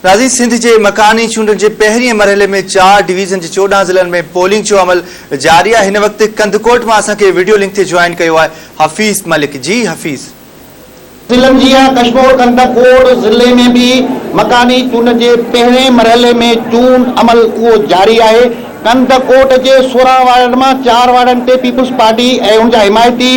ناظرين سنڌ جي مڪاني چونڊن جي پهرين مرحلي ۾ چار ڊويزن جي 14 ضلعن ۾ پولنگ جو عمل جاري آهي هن وقت ڪنڌڪوٽ مان اسان کي وڊيو لنڪ تي جوائن ڪيو آهي حفيظ ملڪ جي حفيظ. ضلعن جيان ڪشمور ڪنڌڪوٽ ضلعي ۾ به مڪاني چونڊن جي پهرين مرحلي ۾ چونڊ عمل اهو جاري آهي ڪنڌڪوٽ جي 16 وارڊن مان چار وارڊن تي پيپلز پارٽي ۽ ان جا حمايتي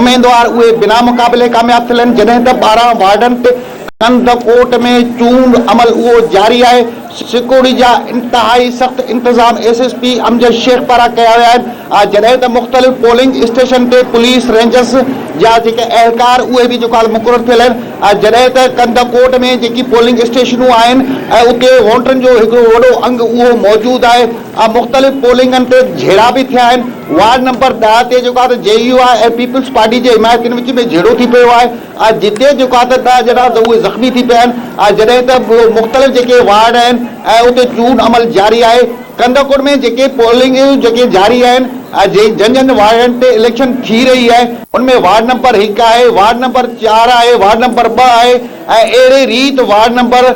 اميدوار اهي بنا مقابلي ڪامياب ٿيل آهن جڏهن ته 12 وارڊن تي ڪنڌڪوٽ ۾ چونڊ عمل اهو جاري آهي، سيڪيورٽي جا انتهائي سخت انتظام S S P Amjad Shaikh پاران ڪيا ويا آهن، جڏهن ته مختلف پولنگ اسٽيشن تي پوليس رينجرز جا جيڪي اهلڪار اهي به جيڪو آهي مقرر ٿيل آهن، جڏهن ته ڪنڌڪوٽ ۾ جيڪي پولنگ اسٽيشنون آهن اتي ووٽرن جو هڪڙو وڏو انگ اهو موجود آهي، مختلف پولنگن تي جهيڙا به ٿيا آهن، وارڊ نمبر 10 تي جيڪو آهي ته جي يو آء ۽ پيپلز پارٽي جي حمايتين وچ ۾ جهيڙو ٿي پيو آهي. آهي جتي جيڪو آهي ته 10 ڄڻا ته اهي زخمي ٿي پيا آهن ۽ جڏهن ته مختلف جيڪي وارڊ آهن ۽ اتي چونڊ عمل جاري آهي ڪنڌڪوٽ ۾ جيڪي پولنگ جيڪي جاري آهن ۽ جن جن وارڊن تي اليڪشن ٿي رهي آهي ان ۾ وارڊ نمبر 1 آهي وارڊ نمبر 4 آهي وارڊ نمبر 2 آهي ۽ اهڙي ريت وارڊ نمبر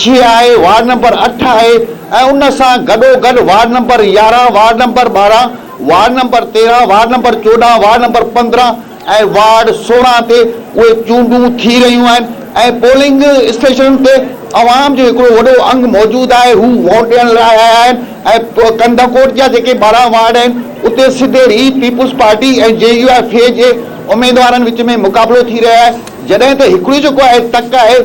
6 آهي وارڊ نمبر 8 آهي ۽ ان سان گڏو گڏ ward number 11 ward number 12 ward number 13 ward number 14 ward number 15 ۽ ward 16 تي اهي چونڊون ٿي رهيون آهن ۽ پولنگ اسٽيشنن تي عوام جو هڪڙو وڏو انگ موجود آهي هو ووٽ ڏيڻ لاء آيا آهن ۽ ڪنڌڪوٽ جا جيڪي 12 وارڊ آهن اتي سڌي ريت پيپلز پارٽي ۽ جي يو آء في جي اميدوارن وچ ۾ مقابلو ٿي رهيو آهي جڏهن ته هڪڙي جيڪو آهي تڪ آهي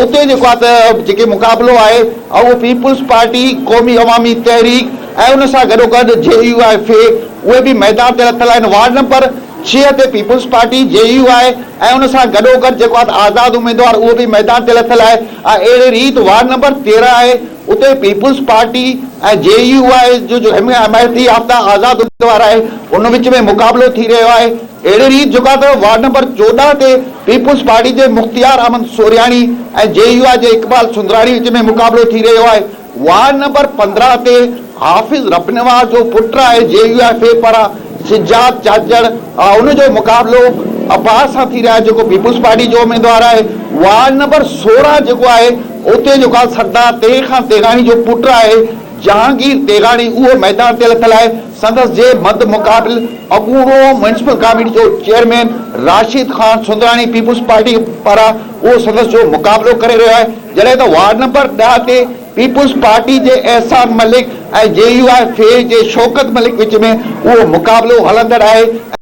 اتي جيڪو آهي ته جيڪي مقابلو آهي اهو پيپلز پارٽي قومي عوامي تحريڪ ۽ ان سان گڏوگڏ جي يو آء في اهي به ميدان تي لٿل آهن وارڊ نمبر 6 تي پيپلز پارٽي، جي يو آء ۽ ان سان گڏوگڏ جيڪو آهي آزاد اميدوار اهو به ميدان تي لٿل آهي ۽ اهڙي ريت وارڊ نمبر 13 آهي اتي پيپلز پارٽي ۽ جي يو آء جو جو حمايتي يافته آزاد اميدوار آهي ان وچ ۾ مقابلو ٿي رهيو آهي اهڙي ريت جيڪو آهي ته وارڊ نمبر 14 تي پيپلز پارٽي جي مختيار احمد سورياڻي ۽ جي يو آء جي اقبال سندراڻي وچ ۾ مقابلو ٿي رهيو آهي. وارڊ نمبر 15 تي حافظ ربنواز جو پٽ آهي جي يو ايف اي پاران سجاد چاچڙ ان جو مقابلو عباس سان ٿي رهيو آهي جيڪو پيپلز پارٽي جو اميدوار آهي وارڊ نمبر 16 جيڪو آهي اتي جيڪو آهي سردار تيغ خان تيغاڻي جو پٽ آهي جهانگير تيغاڻي اهو ميدان تي لٿل آهي سندس جي مد مقابل اڳوڻو ميونسپل ڪاميٽي جو chairman Rashid Khan Sundrani peoples party پاران اهو سندس جو مقابلو ڪري رهيو آهي جڏهن ته وارڊ نمبر 10 تي پيپلز پارٽي جي احسان ملڪ ۽ جي يو آء في جي شوڪت ملڪ وچ ۾ اهو مقابلو هلندڙ آهي.